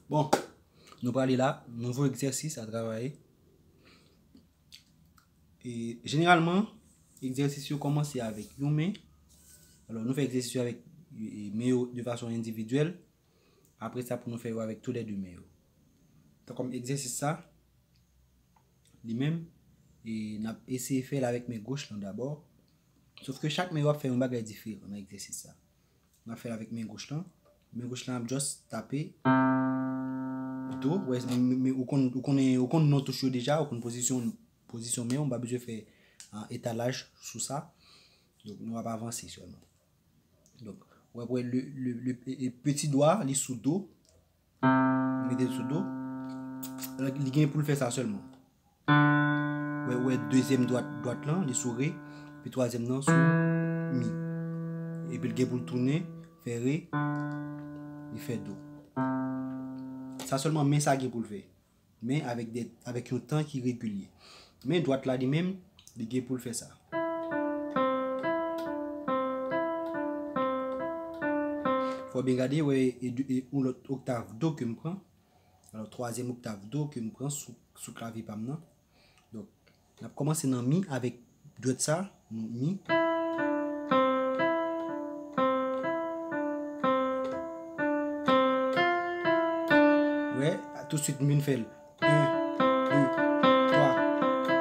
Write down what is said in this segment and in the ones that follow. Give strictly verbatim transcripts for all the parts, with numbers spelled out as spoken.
Bon, nou prale la, nouvo egzèsis a travay. E, jeneralman, egzèsis yo kòmanse avèk yon men. Alò, nou fè egzèsis yo avèk, e, men yo de fason endividyèl. Apre sa, pou nou fè yo avèk toulède men yo. Tan kòm egzèsis sa, li menm, e n ap eseye fè l avèk men goch lan dabò. Sof ke chak men yo ap fè yon bagay diferan nan egzèsis sa. N ap fè l avèk men goch lan. Men goch lan ap just tape do. Ou wè, men, men, men, ou konn, ou konnen, ou konn non touch yo deja, ou konn pozisyon, pozisyon men w, m pa bezwen fè, ah, etalaj sou sa. Donk, nou ap avanse sèlman. Donk, ou wè, pou wè le, le, le, e, e, peti dwa, li sou do. Mete l sou do. Li gen pou l fè sa sèlman. Wè, wè, dezyèm dwat, dwat lan, li sou re, epi twazyèm nan sou mi. Epi l gen pou l tounen, fè re, li fè do. Sa sèlman men sa gen pou l fè. Men avèk de, avèk yon tan ki regilye. Men dwat la li menm, li gen pou l fè sa. Fò w byen gade, wè, e, e, yon lòt oktav do ke m pran. Alò, twazyèm oktav do ke m pran sou, sou klavye pa m nan. Donk, n ap kòmanse nan mi avèk dwèt sa, nou mi. Wè, tousuit m vin fè l. En, de, twa,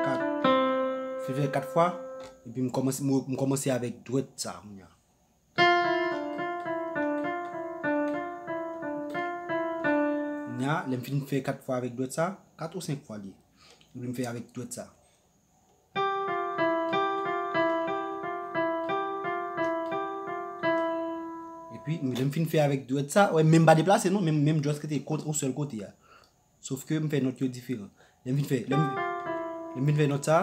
kat. Fè, fè kat fwa, epi m kòmanse, m, m kòmanse avèk dwèt sa, kounye a. Kounye a, lè m fin fè kat fwa avèk dwèt sa, kat ou senk fwa li ye. Epi m fè avèk dwèt sa. Epi, lè m fin fè avèk dwèt sa, wè, men m pa deplase non, men m, men m just rete kont yon sèl kote a. Sof ke m fè nòt yo diferan. Lè m fin fè, lè m, lè m fin fè nòt sa.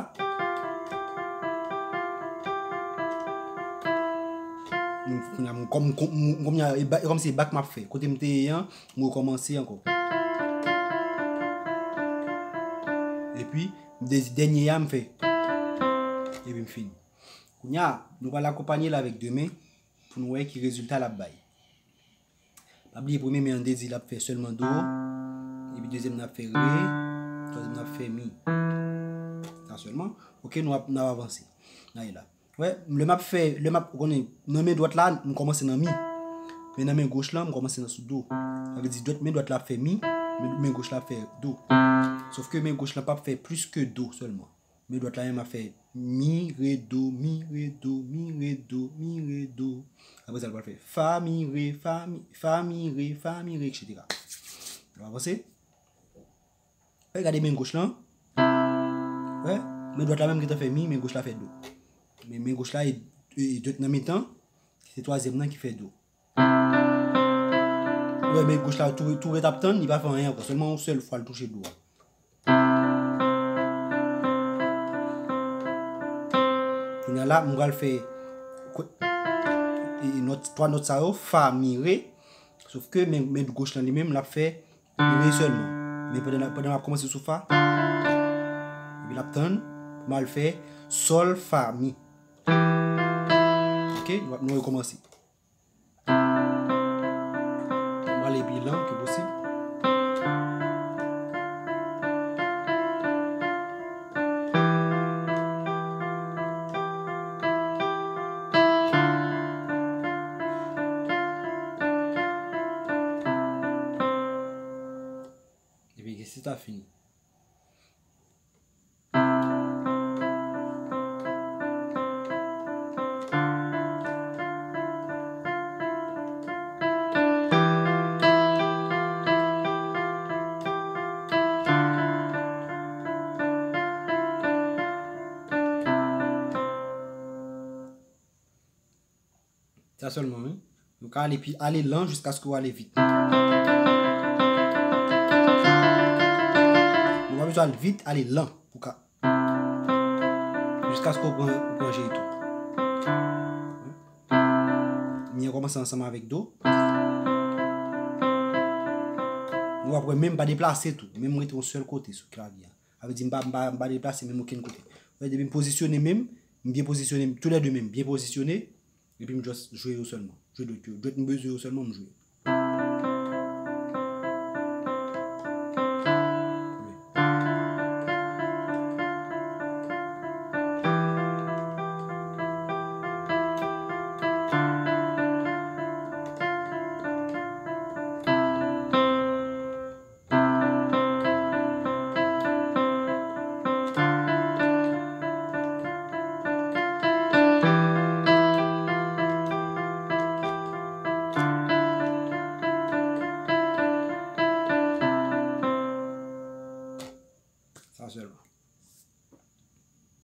M, m, kòm, kòm, m, kòm, e ba, e kòmsi e bak m ap fè. Kote m te ye an, m rekòmanse ankò. Epi, de, dènye a, m fè. Epi m fini. Kounye a, nou pral akonpanye l avèk de men pou nou wè ki rezilta l ap bay. Pa bliye, premye men an, n te di l ap fè sèlman do, epi dezyèm nan ap fè re, twazyèm nan ap fè mi. Sa sèlman. Oke, nou ap, n ap avanse. N ale la. Wè, lè m ap fè, lè m ap, ou konnen, nan men dwat la, m kòmanse nan mi. Men nan men goch lan, m kòmanse nan sou do. Sa vle di, dwèt, men dwat la ap fè mi, men, men goch la ap fè do. Sof ke men goch lan p ap fè plis ke do sèlman. Men dwèt la menm ap fè mi, re, do, mi, re, do, mi, re, do, mi, re, do. Apre sa, l pral fè fa, mi, re, fa, mi, fa, mi, re, fa, mi, re, etsetera. Nou avanse. Wè, gade men goch lan. Wè, men dwèt la menm gentan fè mi, men goch la fè do. Men, men goch la, e, e, e dwèt nan mitan, se twazyèm nan ki fè do. Ou wè, men goch la, tou, tou ret ap tann, li pa fè anyen ankò. Sèlman yon sèl fwa l touche do a. Kounye a la, m pral fè ko-, e, nòt, twa nòt sa yo, fa, mi, re. Sof ke men, men goch lan li menm, l ap fè re sèlman. Men pandan, pandan m ap kòmanse sou fa, epi l ap tann pou m al fè sòl, fa, mi. Oke, nou, nou rekòmanse. Mwen ale pi lan ke posib. Epi, se ta fini. Sa sèlman, wi. Nou ka ale pi, ale lan jiskaske w ale vit. Nou pa bezwen al vit, ale lan pou ka, jiskaske w pran, w pran je tou. Mi an kòmanse ansanm avèk do. Nou ap wè menm pa deplase tou, menm rete yon sèl kote sou klavye a. Sa vle di m pa, m pa, m pa deplase menm okenn kote. Wè, depi m pozisyone menm, m byen pozisyone, toulède menm byen pozisyone, epi m just jwe yo sèlman. Jwe dwèt yo. Dwèt m bezwen yo sèlman, m jwe yo.